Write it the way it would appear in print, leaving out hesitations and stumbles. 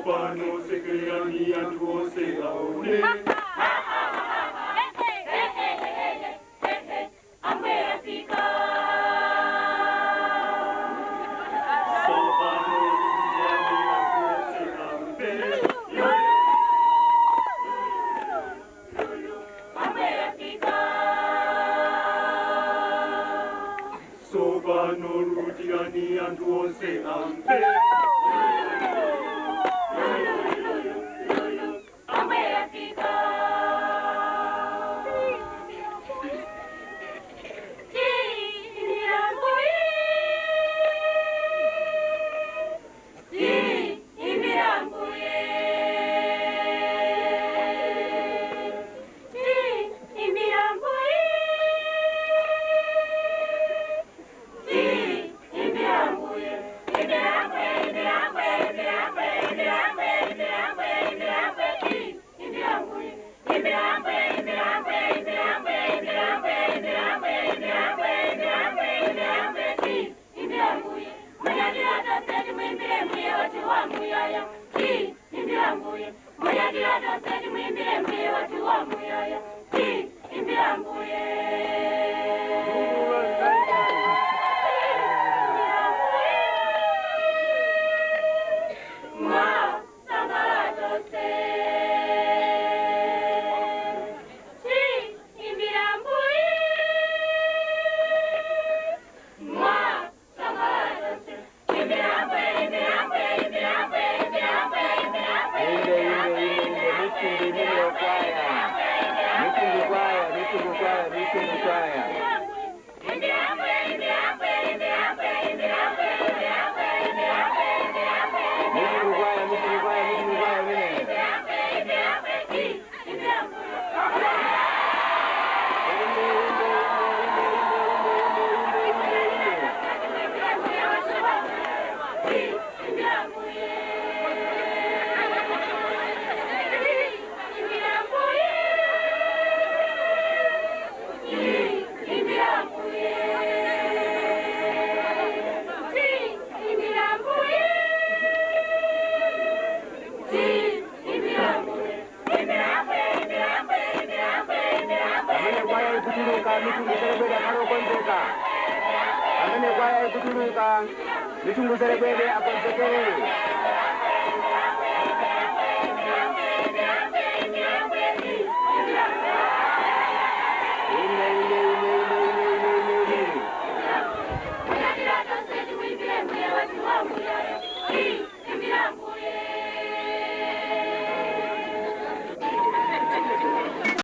Sopano sekerani anthu onse aone. Sopano lumbirani anthu onse amve. Sopano lutirani anthu onse amve. Inde, inde, inde, inde, mitundu imene kwaya. Mitundu kwaya, mitundu kwaya, mitundu kwaya. Mitundu kwaya, mitundu kwaya, mitundu kwaya imene. Inde, inde, inde, inde, inde, inde, inde, inde, inde, inde. Amene kwaya ikutuluka, mitundu serekwede akhale okonzeka. Amene kwaya ikutuluka, mitundu serekwede akonzekere.